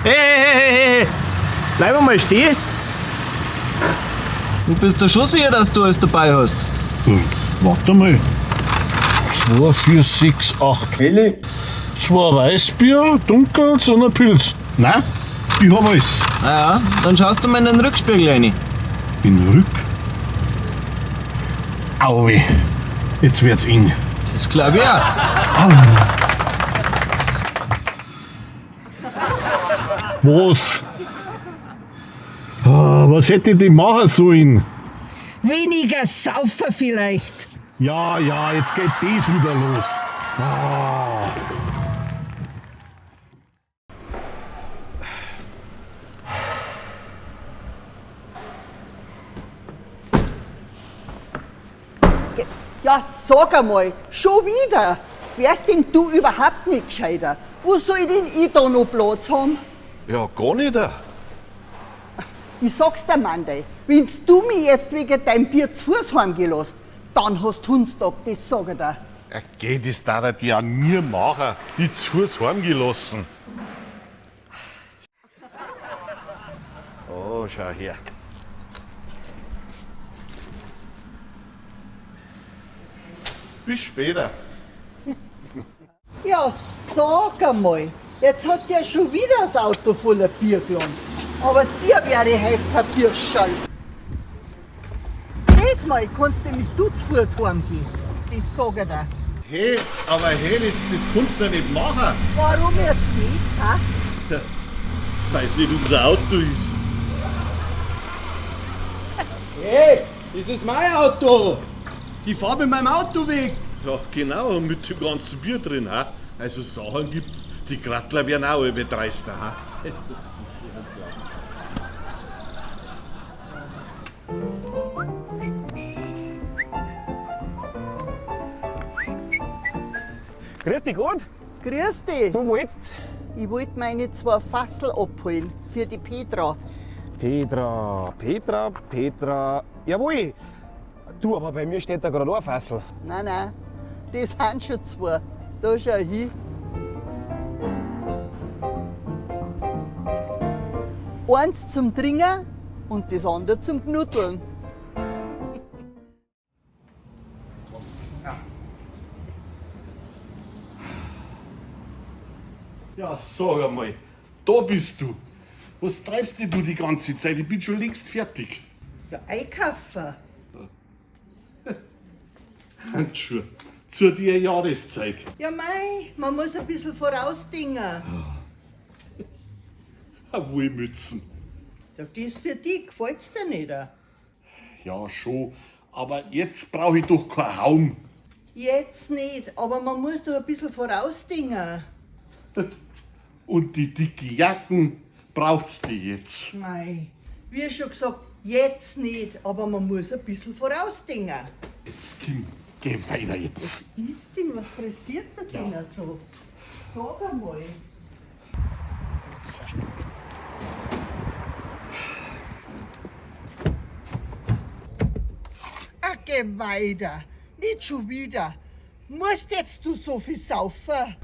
Hey, hey, hey, hey, hey. Bleib mal stehen. Du bist da schon sicher, dass du alles dabei hast. Warte mal. 2, 4, 6, 8 helle, 2 Weißbier, dunkels und ein Pilz. Nein, ich hab alles. Naja, dann schaust du mal in den Rückspiegel rein. In den Rück. Auwe, jetzt wird's eng. Das glaub ich auch. Was? Ah, was hätte ich denn machen sollen? Weniger Saufer vielleicht. Ja, ja, jetzt geht das wieder los. Ah. Ja, sag einmal, schon wieder. Wärst denn du überhaupt nicht gescheiter? Wo soll denn ich da noch Platz haben? Ja, gar nicht. Ich sag's dir, Mandel, wenn's du mich jetzt wegen deinem Bier zu Fuß heimgelassen, dann hast Hundstag, das sag ich dir. Ja, geh, das darf er die ja nie machen. Die zu Fuß heimgelassen. Oh, schau her. Bis später. Ja, sag einmal, jetzt hat der schon wieder das Auto voller Bier geladen. Aber dir wäre ich heute verpirschall. Diesmal kannst du mich du zu Fuß heimgehen. Das sag ich dir. Hey, aber hey, das kannst du ja nicht machen. Warum jetzt nicht, ha? Weil es nicht unser Auto ist. Hey, das ist mein Auto. Ich fahr mit meinem Auto weg. Ja, genau, und mit dem ganzen Bier drin. Ha? Also Sachen gibt's, die Grattler werden auch alle dreister. Ha? Grüß dich Gott. Grüß dich. Du wolltest? Ich wollte meine zwei Fassel abholen für die Petra. Petra, Petra, Petra. Jawohl. Du, aber bei mir steht da gerade ein Fassel. Nein, nein, das sind schon zwei. Da schau hin. Eins zum Trinken und das andere zum Knuddeln. Ja, sag einmal, da bist du. Was treibst denn du die ganze Zeit? Ich bin schon längst fertig. Ja, einkaufen. Handschuhe. Zu der Jahreszeit. Ja, mei, man muss ein bisschen vorausdingen. Eine Wollmützen. Ja, das ist für dich, gefällt's dir nicht? Ja, schon. Aber jetzt brauche ich doch keinen Haum. Jetzt nicht, aber man muss doch ein bisschen vorausdingen. Und die dicke Jacken braucht's die jetzt. Mei, wie schon gesagt, jetzt nicht, aber man muss ein bisschen vorausdingen. Jetzt, Kim, geh weiter jetzt. Ist denn, was pressiert dir denn so? Sag einmal. Ach, geh weiter. Nicht schon wieder. Musst jetzt du so viel saufen?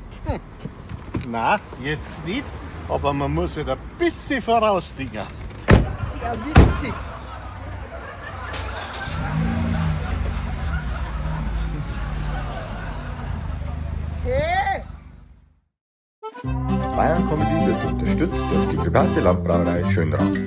Na, jetzt nicht. Aber man muss halt ein bisschen vorausdingen. Sehr witzig. Hey! Bayern Comedy wird unterstützt durch die private Landbrauerei Schönrath.